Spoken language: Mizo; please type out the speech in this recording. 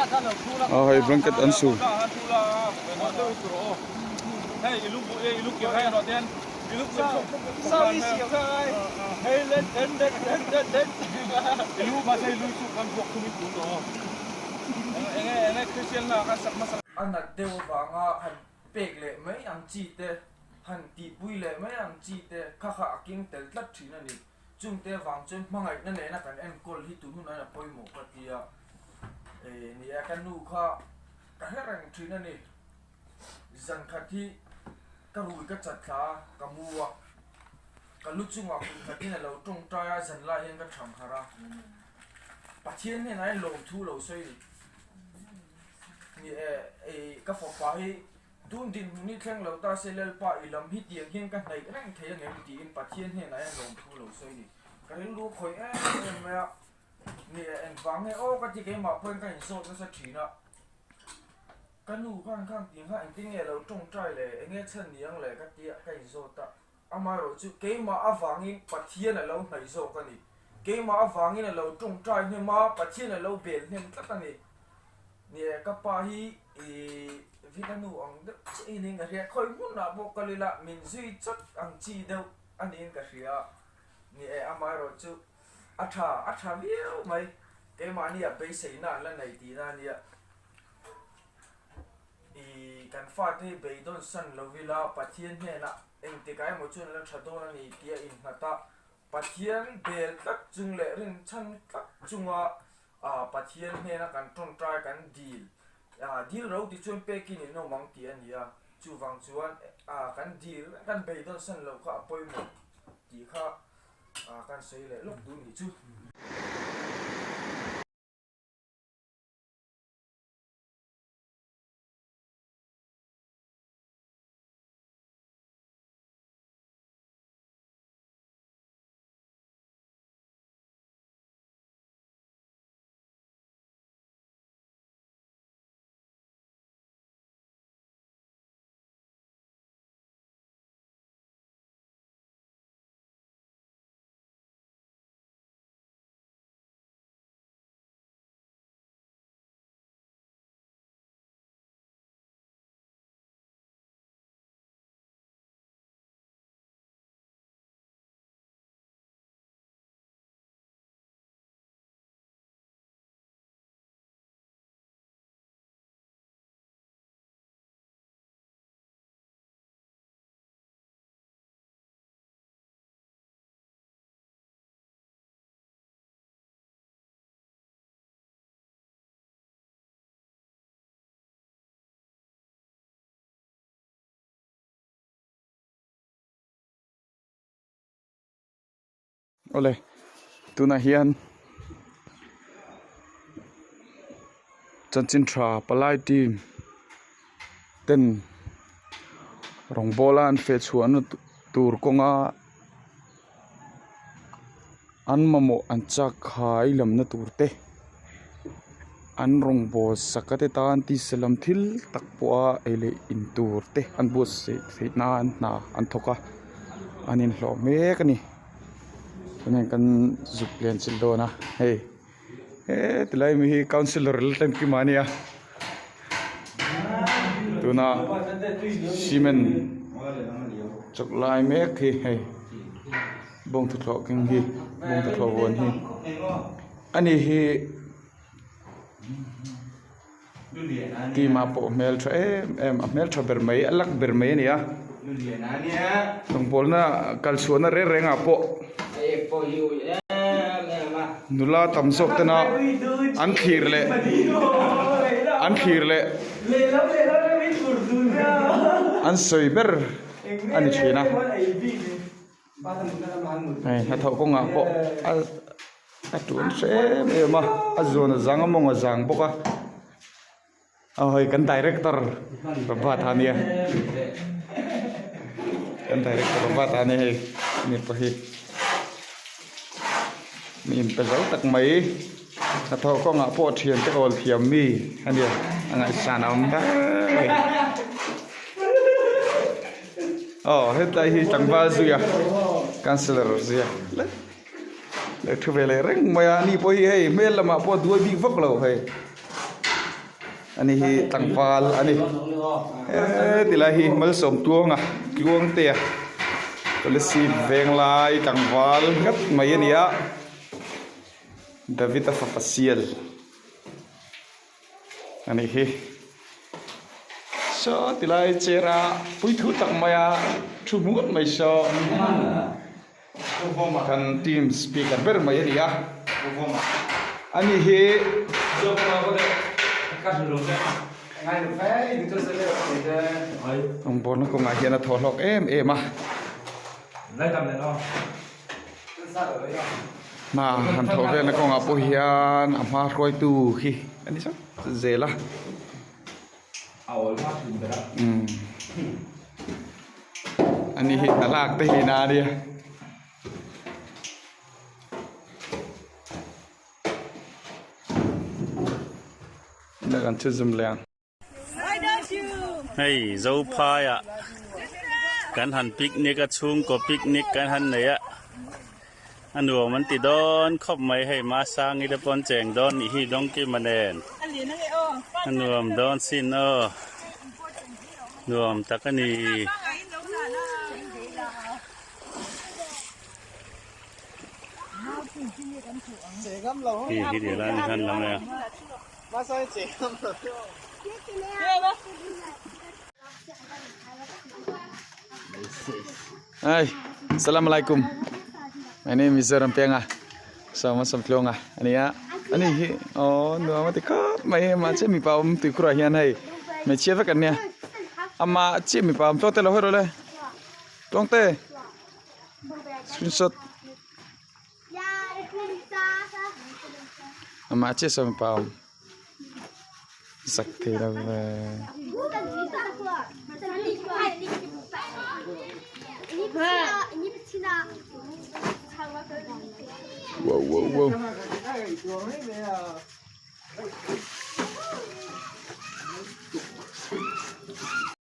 A hei blanket an su. A nat deuh avanga han pek leh mai ang chi te, han tihpui leh mai ang chi te kha kha a keng tel tlat thin a ni. Chungte avang chuan hmangaihna nena kan enkawl hi tun hunah hian a pawimawh ka ti a, ni e ka nu kha ka hre reng thin a ni. Zan khat hi ka rui ka chat thla a, ka mu a, ka lu chungah kum khatin a lo tawngtai a, zan lai hian ka thang harh a, Pathian hnenah hian lawmthu lo sawi ni. Ni e, ka fapa hi tun dinhmun hi thleng lo ta se Lalpa i lam hi tiang hian ka hnaih reng thei angem tiin Pathian hnenah hian lawmthu lo sawi ni. Ka rilru khawih em em mai a, ni e engvang nge aw ka ti keimah pawhin ka inzawt nasa thin a. Ka nu khan khang tih kha engtin nge lo tawngtai le, enge chhan ni ang le ka tia ka inzawt a. Amaherawh chu keimah avangin Pathian a lo hnaih zawk a ni. Keimah avangin a lo tawngtai hnem a, Pathian a lo bel hnem tlat a ni. Ni e, ka pa hi i Vina nu ang deuh chiah in ka hria, khawi hmunah pawh kal ila min zui chawt ang chi deuh a niin ka hria. Ni e, amaherawh chu a tha, a tha viau mai. Keimahni ah beiseina an la nei tihna a nia. I kan fate hi beidawn san lo ila Pathian hnenah engtikah emaw chuan la tha dawn a ni tih a innghat a, Pathian bel tlat chung leh rinchhan tlat chunga Pathian hnena kan tawngtai kan dil dil ro tih chuan pekin in awm ang tih a ni a, chuvang chuan kan dil kan beidawn san loh kha a pawimawh tih kha kan sawi leh lawk duh nih chu. Awle tunah hian chanchin tha palai team ten rawngbawla an feh chhuahna tur kawnga an mamawh an chak khai lamna tur te an rawngbâwl sak a te tan tisa lam thil tak pawha ei leh in tur te an buatsaih theih nan hna an thawk a an inhlawh mek a ni tunah hian kan zuk len chilh dawn a hei heti lai mi hi councellor Laltlankima a nia tuna cement chawk lai mek hi hei. Bawng tuthlawh keng hi bawng tuthlawh vuan hi ani hi team ah pawh hmeltha em em a hmeltha ber mai a luck ber mai a ni a rawngbawlna kal chhuahna reng reng ah pawh nula tam zawk tena an thlir leh an thlir leh an sawi ber a ni thin a. Hei hnathawh kawngah pawh a a tun hre em em a a zawn a zang a mawng a zang bawk a aw hei kan director Robert a nia kan director Robert a nia hei ani pawh hi mi inpe zo tak mai hnathawh kawngah pawh thiante awl thiam mi a nia a ngaihsan a awm hle mai. Aw hetlai hi tlangval zuia councillor zuia lek lek thu ve leh reng mai a ani pawh hi hei hmel lamah pawh a duai bik vak lo hei. Ani hi tlangval a ni. He tilai hi Malsawmtluanga Tluangtea Kolasib Venglai tlangval nghat mai a ni a. David-a fapa sial a nih hi. Saw tilai chair a puithu tak maia thu hmuh mai saw kan team speaker ber mai a ni a. Ani hi rawngbawlna kawngah hian a thaw hlawk em em a. Hna han thawh velna kawngah pawh hian a hma hruaitu hi a ni zat zel a umm ani hi hna lak te hi na a nia. Kan thu zum leh ang. Hei Zophaiah kan han picnic a chhungkaw picnic kan han nei a a nuam an ti dawn khawp mai hei Masangi te pawh an cheng dawn nih hi Dawngkima nen a nuam dawn sin aw nuam tak a ni. Hi hi ti lai ni khan lang e a. Hi, Assalamualaikum. My name is Zoram Pianga. So ma sam tlonga ania. Ani hi oh nuam ati khop mai ma che mi pa um tuikhurah hian hei hmeichhia vek an nia. Ama chiah mi pa awm tawk te lo hawi rawh le. Tlawngte screenshot. Amah chiah saw mipa awm zak thei lo ve. Wow wow wow.